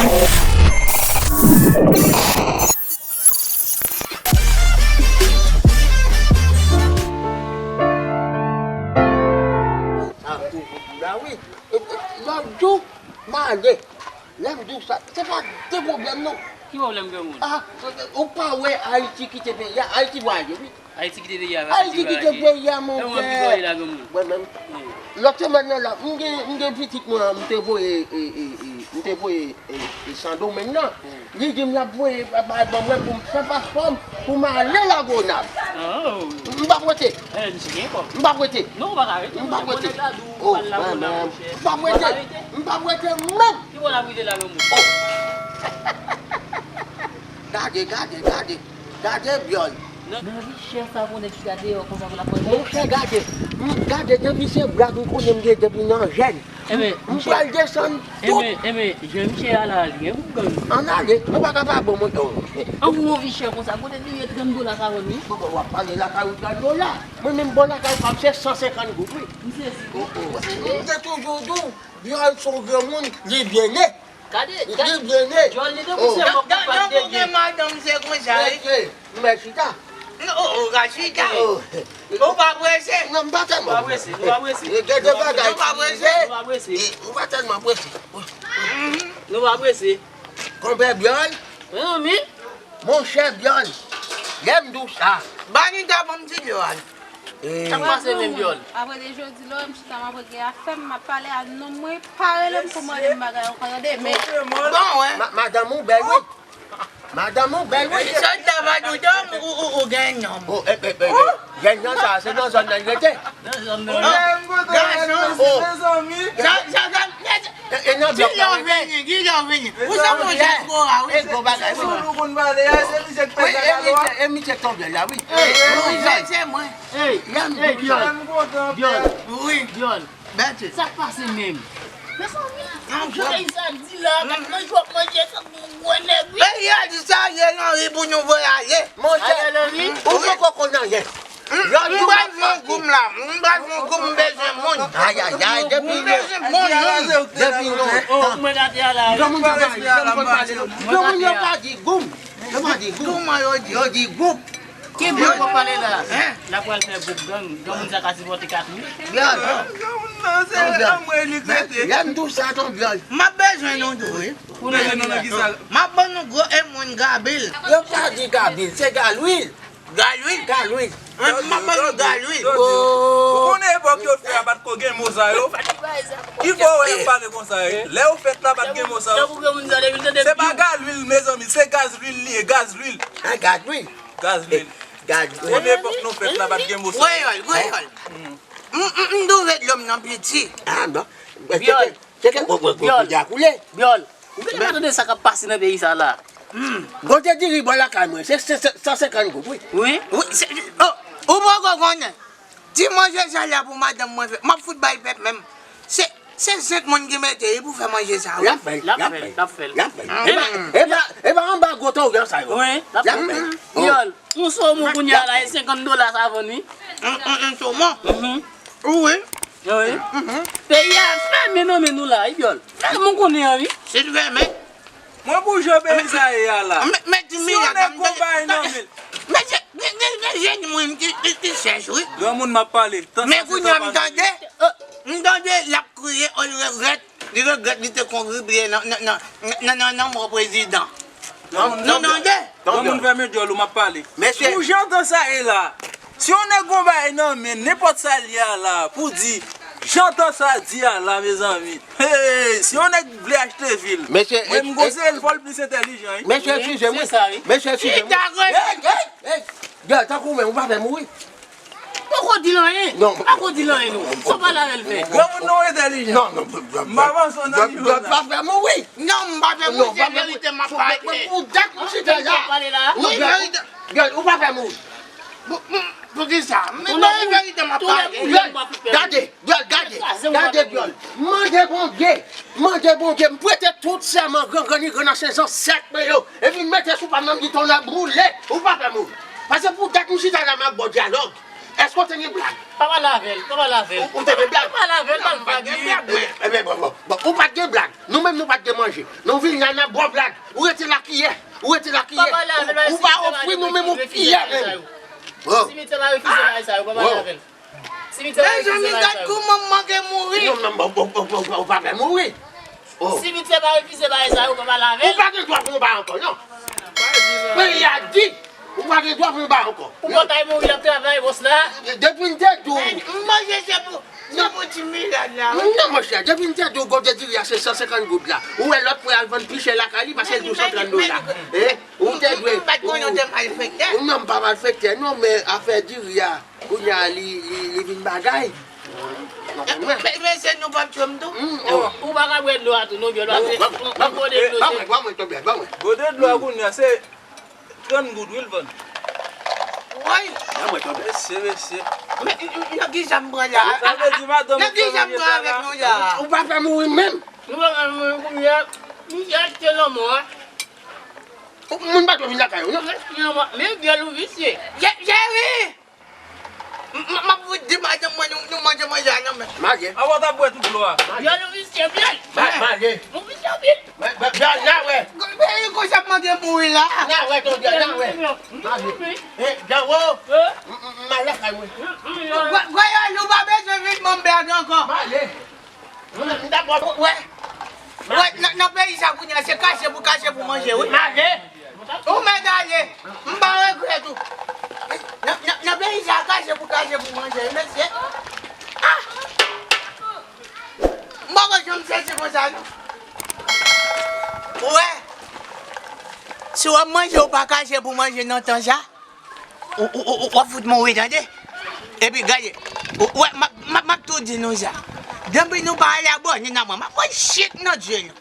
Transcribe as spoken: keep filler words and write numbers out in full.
Sa tou, la wi. E, e, lòt jou, m ale. Lè m di w sa, se pa de pwoblèm non. Ki pwoblèm granmoun? Ah, ou pa wè Ayiti kite peyi a, Ayiti vwayaje wi. Ayiti kite peyi a, Ayiti kite peyi a, monchè. Mwen menm, lòt semèn nan la, m gen, m gen pitit mwen an, m te voye, e, e, e, m te voye, e, e, Sandomeng nan. Li di m l ap voye bay ban mwen pou m fè paspò m, pou m ale Lagonav. M p ap rete. M p ap rete. M p ap rete. Oh, mwen menm. M p ap rete. M p ap rete menm. Ki bò n ap rete la, granmoun? Oh! Gade, gade, gade. Gade byòl. Men vi chè sa pou nèg chita deyò konsa pou l ap manje. Monchè, gade. M, gade, depi se blag m konnen m gen depi nan jèn. M pral desann tout. Enben, enben, jan misye a la, li gen pou gang. Ann ale, ou pa ka pa bon, mwen. An pou yon vi chè konsa, kote li ye trant dola sa vann wi. Bon, bon, w ap pale lakay ou trant dola. Mwen menm bò lakay pa m se san senkant goud wi. M sezi. M te toujou di w, byòl se yon granmoun, li byen ne. Gade, gade. Li byen ne. Dyòl li de pou se mòk ki pa t de gen. Madanm se konsa wi. Mesye, mwen chita. Oh, oh, ka chita. Ou pa prese. Non, m pa tèlman. Nou pa prese, nou pa prese. Gen de bagay. Nou pa prese. Nou pa prese. Ou pa tèlman prese. Nou pa prese. Konpè byòl. Mezanmi. Monchè byòl. Lè m di w sa. Ba nou ta ban m ti byòl. Sa k pase menm byòl? Apre de jodi la, m chita m ap regle afè m, m ap pale a nonm mwen, pa rele m pou mande m bagay ankò tande, men. Bon, wè. Ma-, madanm ou bèl wi. Madanm ou bèl wi. Sòt ta pa di w dòm ou, ou, ou gen nonm. Oh, eh, eh, eh, eh. Jèn nan sa, se nan zòn nan l rete. Nan zòn nan. Gason. Sa, sa, sa, E, e nan blòk la w rete. Kilè w vini? Kilè w vini? Ou se yon diaspora, wi. E gwo bagay, wi. Sou nou konn pale a, se misye k pèse kaka a. E misye k tonbe la, wi. Wi, se mwen. Ey, ey, byòl. Byòl. Wi. Byòl. Sa k pase menm? Mezanmi, jan peyi sa di la, gad manje w ap manje, sa gwo nèg, wi. Peyi a di sa, ye nan ri pou nou voyaje. Monchè, ou poko konn anyen. M pral fè yon goum la. M pral fè yon goum, m bezwen moun. Ayayay, depi nou. M bezwen moun. Depi nou. Oh, mwen gate a la. Granmoun sa pale, granmoun pale. Granmoun yo pa di goum. Yo pa di goum. Kòman yo di? Yo di goup. Ki goup w ap pale la? Hein? La pral fè goup gang. Granmoun sa ka sipòte kat mil. Byòl. Granmoun nan se anmwe li k rete. Lè m di w sa, ton byòl. M ap bezwen nou tou, wi. Pou nou bezwen nou nan ki sa? M ap ban nou gwo e moun Gabil. Yo pa di Gabil, se Galwil. Galwil? Galwil. M ap ban nou Galwil. Ou konnen epòk yo t fè a pa t ko gen mo sa yo? Ki fè w wè y ap pale konsa yo? Lè yo fèt la pa t gen mo sa yo. Se pa Galwil, mezanmi, se Gazlwil li ye, Gazlwil. Ah, Gazlwil. Gazlwil. Premye epòk nou fèt la pa t gen mo sa yo. Kreyòl, kreyòl. M, m, m twouve dlo m nan piti. Ah, non. Byòl. Byòl. Ou genlè pa tande sa k ap pase nan peyi sa la. Gonte diri bò lakay mwen, se, se, se san senkant goud, wi. Wi? Wi, se, oh, ou poko konnen. Ti manje sa la pou madanm mwen fè. M ap fout bay pèp menm. Se, se senk moun ki mete li pou fè manje sa, wi. L ap fè l, l ap fè l, l ap fè l, l ap fè l. E pa, e pa, e pa anba gwo toryan sa yo. Wi, l ap fè l. Byòl. Yon somon kounye a la, e senkant dola sa vann wi. Yon, yon, yon somon? Wi. Wi. Peyi a fèmen nan men nou la, wi, byòl. Fèmen konnen an, wi. Se fèmen. Mwen pou jan peyi sa ye a la. Si yon nèg gon bagay nan men l. Mesye, gen, gen, gen jèn moun ki, ki, ki chèch, wi. Granmoun m ap pale. Men kounye a m tande, m tande l ap kriye, ol regrèt. Li regrèt li te kontribye nan, nan, nan, nan, nan, nan mò prezidan. Nou tande? Granmoun fèmen dyòl ou, m ap pale. Mesye. Pou jan tan sa ye la, si yon nèg gon bagay nan men, nenpòt sa l ye a la, pou di, jan tan sa di a la, mezanmi. Hey, si yon nèg vle achte vi l, mwen m konseye l fò l plis entèlijan, wi. Mesye, eskize m, wi. Mesye, eskize m, wi. Hey, hey, hey. Gade, tankou mwen, ou pa fè mouri. Poko di l anyen. Non. Poko di l anyen, non. Sa w pale avè l fè? Granmoun nan entèlijan. Non, non, m pa panse w nan nivo sa. Dòt pa fè mouri. Non, m pa fè mouri, se verite m ap pale. Pou dat m chita la. Wi, verite. Gade, ou pa fè mouri. Poukisa? M verite m ap pale. Gade, gade, gade, gade, byòl. Mande Bondye, mande Bondye. M prete tout sèman gran grann gran nan se zansèt mwen yo. Epi m mete sou pa m nan m di ton ap boule. Ou pa fè mouri. Paske pou dat m chita la m ap ba w dyalòg. Èske w te gen blag? Pa pale avè l, pa pale avè l. Ou, ou te gen blag? Pa pale avè l, pa l vag li. Ebyen, bon, bon, bon, ou pa t gen blag. Nou menm nou pa t gen manje. Nou vin la n ap ba w blag. Ou rete la kiyè. Ou rete la kiyè. Pa pale avè l, ou pa ofri nou menm yon kiyè menm. Simitè pa refize bagay sa yo, pa pale avè l. Simitè pa refize bagay sa yo. Mezanmi, gad kouman m manke mouri. Non, non, ou pa fè mouri. Simitè pa refize bagay sa yo, pa pale avè l. Ou pa gen dwa pou yon bagay ankò, non. Peyi a di, ou pa gen dwa pou yon bagay ankò. Ou pa kay mouri, l ap travay, bòs la. Depi m te di w. M manje se pou, se pou ti milad la, wi. Non, monchè, depi m te di w gode diri a se san senkant goud la. Ou wè lòt frè al vann pi chè lakay li, paske l di w san trant dola. Ou te dwe. M pa t konnen w te malfektè. Non, m pa malfektè, non, men afè diri a. Kounye a li, li, li vin bagay. Men, men se nou p ap tchwe m tou. Ou pa ka bwè dlo a tou, non, vyòl, paske yon gode dlo se. Ba mwen, ba mwen, Tobè, ba mwen. Gode dlo a kounye a se trant goud, wi, l vann. Woy! Ba mwen, Tobè. Mesye, mesye. Men, nan kisa m pran la? Sa vle di madanm ou fè manje sa la? Nan kisa m pran avèk nou la? Ou pa fè mouri menm. Nou pa fè mouri kounye a. Misye achte lanmò a. Moun pa dwe vin lakay ou, non. Men vyòl ou visye. Cheri! M, m, m ap fout di madanm mwen nou, nou manje manje a nan men. Maje. Avan w ta bwè tout dlo a. Vyòl ou visye, vyòl. Maje. Ou visye anpil. Vyòl, n a wè. Men, men, konsa m manke mouri la. N a wè, Tobè, n a wè. Maje. E, Janwo. M, m, m al lakay mwen. Vwayòl, ou pa bezwen vin ban m blag ankò. Maje. Wè, wè, nan, nan peyi sa kounye a, se kache pou kache pou manje, wi. Maje. Ou mèt ale. M pa regrèt ou. Nan, nan, nan peyi sa, kache pou kache pou manje, mesye. Ah! M poko janm sezi konsa, non. Ou wè, si w ap manje, ou pa kache pou manje nan tan sa. Ou, ou, ou, ou, w ap fout mouri, tande? Epi gade, ou, ou wè, m ap, m ap, m ap tou di nou sa. Depi nou pa al abòne nan mwen, m ap pran chik nan dye nou.